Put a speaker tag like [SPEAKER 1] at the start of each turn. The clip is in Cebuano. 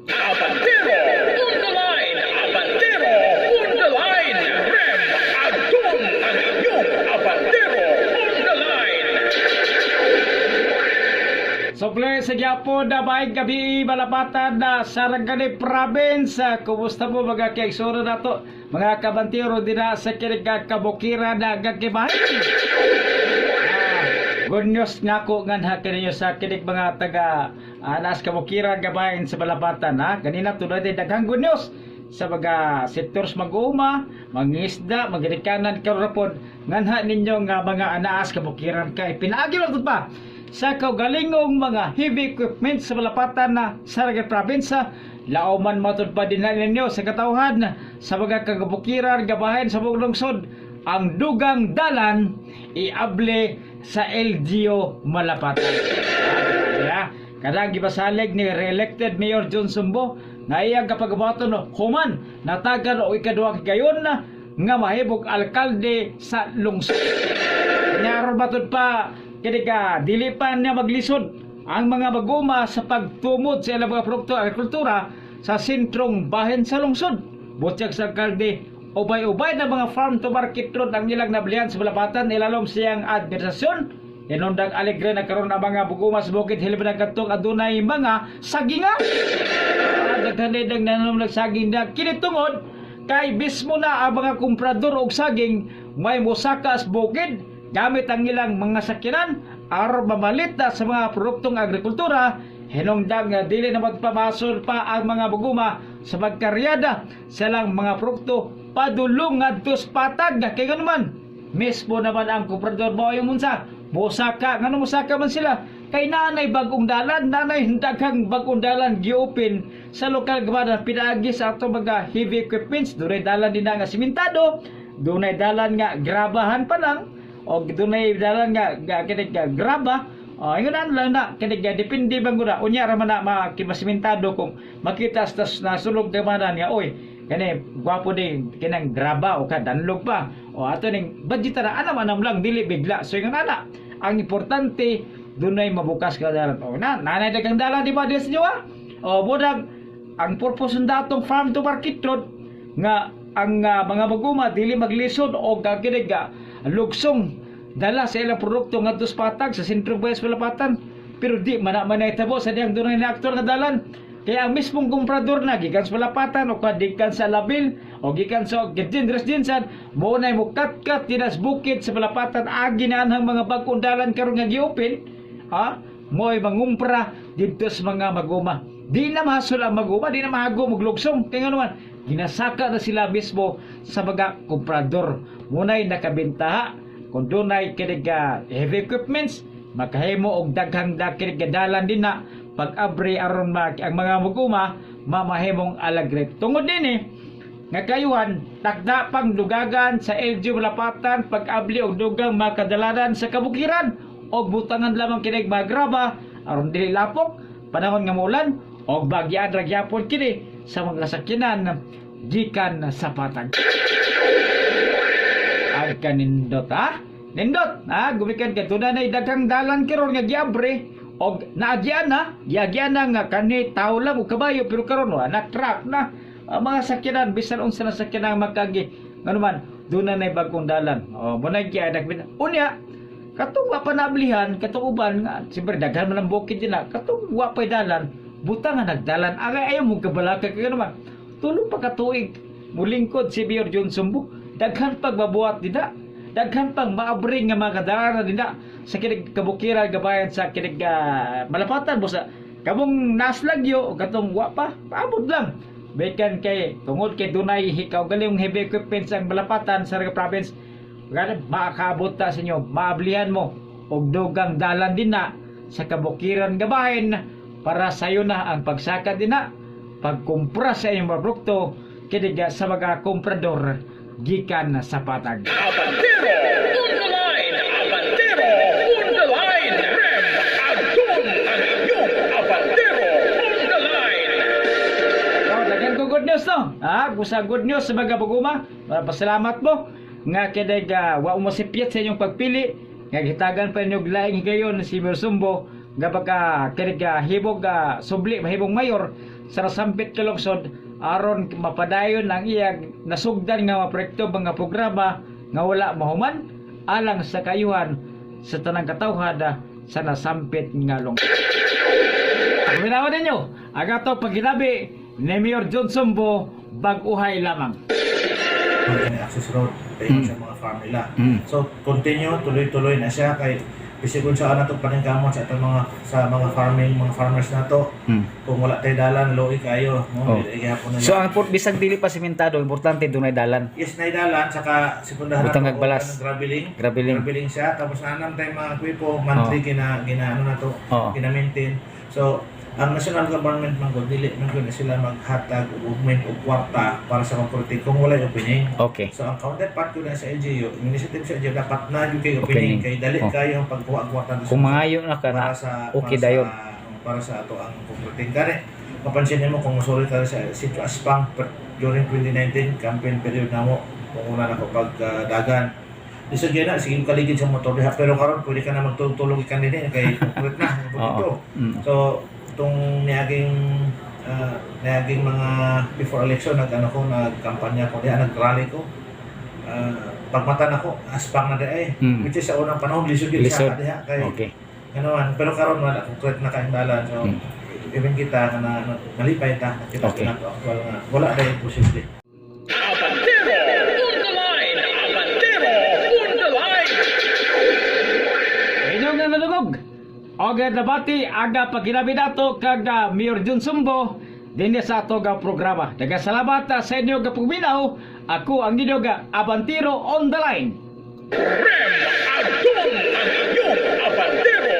[SPEAKER 1] Abantero on the line! Abantero on the line! Rem Adon ang inyong Abantero on the line!
[SPEAKER 2] Suple sa gyapon na maayong gabi, Malapatan na Sarangani Province. Kumusta mo, mga kaigsuonan nato, mga kabantiro dina sa kinig kabukiran na gakibahin? Good news nga ko nganha kaninyo sa kinig mga taga nas kabukiran gabahin sa Malapatan, ha. Kanina tuloy din daghang good news sa mga sektor sa mag-uuma, mangisda, magrikanan karon pod nganha ninyo nga mga anaas kabukiran kay pinaagi lang pa sa kaugalingong mga heavy equipment sa Malapatan na Saraga Province. Lauman matud pa din na ninyo sa katawhan sa mga kagabukiran gabahin sa buong lungsod ang dugang dalan iable sa LGU Malapatan. Yeah. Kanang gipasalig ni re-elected Mayor John Sumbo nga iyang kapagabaton no, human natagan og ikaduhang higayon na nga mahibog alkalde sa lungsod. Kanya matud pa kini ka dili pa niya maglisod ang mga maguma sa pagtumod sa ilang mga produkto agrikultura sa sentrong bahin sa lungsod. Butyag sa alkalde, ubay-ubay na mga farm to market road ang ilang nabilihan sa Malapatan ilalom siyang administrasyon. Inundang alegre na karon ang mga buguma sa bukid hilibid ng katong adunay mga sagingan. Daghan dang nanom nagsaging na kini tungod kay bismo na ang mga komprador og saging may mosaka sa bukid gamit ang ilang mga sakyanan aron mamalit na sa mga produktong agrikultura. Hinungdang nga dili na magpamasol pa ang mga buguma sa pagkaryada sa ilang mga produkto padulong ngadto sa patag kay man mismo naman ang komprador mo yung unsa mosaka. Ngano mosaka man sila? Kay naanay bagong dalan, naanay daghang bagong dalan giopen sa lokal government pinaagi sa ato mga heavy equipments. Dunay dalan din na nga simentado, dunay dalan nga grabahan pa lang, o dunay dalan nga kini nga graba. Oh, ingon ano lang na kini nga depende bang guna unya ra man na makimasimentado kung makita sa nasulog gamanan nga oy kani gwapo din kinang graba o ka danlog pa o ato ning budget na anam-anam lang, dili bigla. So ingon ana, ang importante dunay mabukas ka dalan. O na nanay dagang dalan di ba dis niyo, ah? O budag ang purpose ng datong farm to market road nga ang mga maguma dili maglisod o gakinig lugsong dala sa ilang produkto ngadto sa patag sa sentro Bayas Malapatan, pero di man na man tabo sa diyang dunay na aktor nga dalan. Kaya ang mismong komprador na gikan sa Malapatan o gikan sa Labil o gikan sa Gidin Jinsan mo na mo kat-kat dinas bukid sa Malapatan agi na ang mga bag-ong dalan karon nga giopen, ha, mo'y mangumpra didto sa mga maguma. Di na mahasol ang maguma, di na mahago maglugsong kay ngano man ginasaka na sila mismo sa mga komprador. Munay nakabentaha kung dunay kinig heavy equipments makahimo og daghang kinig dalan din na pag-abre aron ang mga maguma mamahimong alagre. Tungod dinhi nga kayuhan, takda pang dugagan sa LG Malapatan pag-abli og dugang makadalanan sa kabukiran og butangan lamang kinig magraba aron dili lapok panahon nga muulan og bagyaan ra gyapon kini sa mga sakyanan gikan sa patag. Ang kanindot, ha? Nindot, ha? Gumikan kay tuna na daghang dalan karon nga giabre og naagian na, giagian na nga kani tao lang og kabayo, pero karon wa na truck na ang mga sakyanan, bisan unsa na sakyanan makagi. Ngano man doon na bagong dalan. O mo na gyud unya katong wa pa naablihan katong uban nga siyempre daghan man ang bukid din na katong wa pa'y dalan, buta nga nagdalan agay ayaw mo kabalaka kay naman tulo pa ka tuig mulingkod si Mayor John Sumbo, daghan pagbabuhat dina, daghan pang maabre nga mga kadalan dina sa kinig kabukiran gabayan sa kinig Malapatan. Busa kamong naslagyo o katong wa pa, paabot lang. Bekan kay tungod kay dunay hikaw galing heavy equipment ang Malapatan sa province. Gani makakaabot ta sa inyo, maablihan mo og dugang dalan din na sa kabukiran gabahin para sayo na ang pagsaka din na pagkumpra sa inyong mga produkto kini sa mga komprador gikan sa patag.
[SPEAKER 1] Abantero on the line! Abantero on the line! Rem Adon ang inyong Abantero on the line!
[SPEAKER 2] Oh, daghan ko good news, no. Ah, gusa good news sa mga buguma. Pasalamat mo nga kinig wa mo sipyat sa inyong pagpili nga gitagan pa ninyo laing higayon si Mayor Sumbo. nga baga kini ga hibog subli mahibong mayor sa nasampit ka lungsod aron mapadayon ang iyang nasugdan nga mga proyekto, mga programa nga wala mahuman alang sa kayuhan sa tanang katawhan sa nasampit nga lungsod. Paminawan ninyo ang ato paghilabi ni Mayor John Sumbo bag-uhay lamang.
[SPEAKER 3] Kani access road dayon sa mga farm nila. So continue, tuloy-tuloy na siya kay bisag unsa na to paningkamot sa atong mga sa mga farming, mga farmers nato, kung wala tay dalan, luoy kayo, no?
[SPEAKER 4] Oh.
[SPEAKER 3] Dili gihapon na.
[SPEAKER 4] So ang bisag dili pa simentado, importante dunay dalan.
[SPEAKER 3] Yes, nay dalan, saka sekundahan
[SPEAKER 4] Butang
[SPEAKER 3] nato
[SPEAKER 4] kag balas.
[SPEAKER 3] og graveling.
[SPEAKER 4] Graveling.
[SPEAKER 3] Graveling siya, tapos anam tay mga kwipo monthly, gina gina ano na to, gina maintain. So ang national government man gud, dili man gud na sila maghatag og augment og kwarta para sa concrete kung walay opening. So ang counterpart ko na sa LGU, yung initiative sa LGU, dapat na yung kay opening
[SPEAKER 4] Opening.
[SPEAKER 3] kay dali kayo ang pagkuha og kwarta
[SPEAKER 4] Kung mangayo na ka na,
[SPEAKER 3] para sa
[SPEAKER 4] okay
[SPEAKER 3] para
[SPEAKER 4] dayon.
[SPEAKER 3] sa, para sa ato ang concreting. Gani mapansin nimo kung musuli ka sa Sitio Aspang during 2019 campaign period namo, kung una na ko pag dagan. Lisod gyud na, sige kaligid sa motor diha, pero karon pwede ka na magtulog-tulog ikan dinhi kay concrete na ito. So itong niaging mga before election, nag ano ko, nagkampanya ko diha, nag-rally ko. Pagmata nako, aspang na diay. Which is sa unang panahon lisod gyud
[SPEAKER 4] Lisod.
[SPEAKER 3] siya diha kay ano man, pero karon wala, concrete na kaayong dalan. So even kita na nalipay ta nakita na to actual nga wala dahil imposible.
[SPEAKER 1] Abantero on the line! Abantero on the line!
[SPEAKER 2] Inyong nga nadungog. Og nabati aga paghilabi nato kag Mayor Jun Sumbo dinhi sa ato nga programa. Nagasalamat sa inyo nga pagminaw. Ako ang inyo nga Abantero on the line.
[SPEAKER 1] Rem Adon ang inyong Abantero.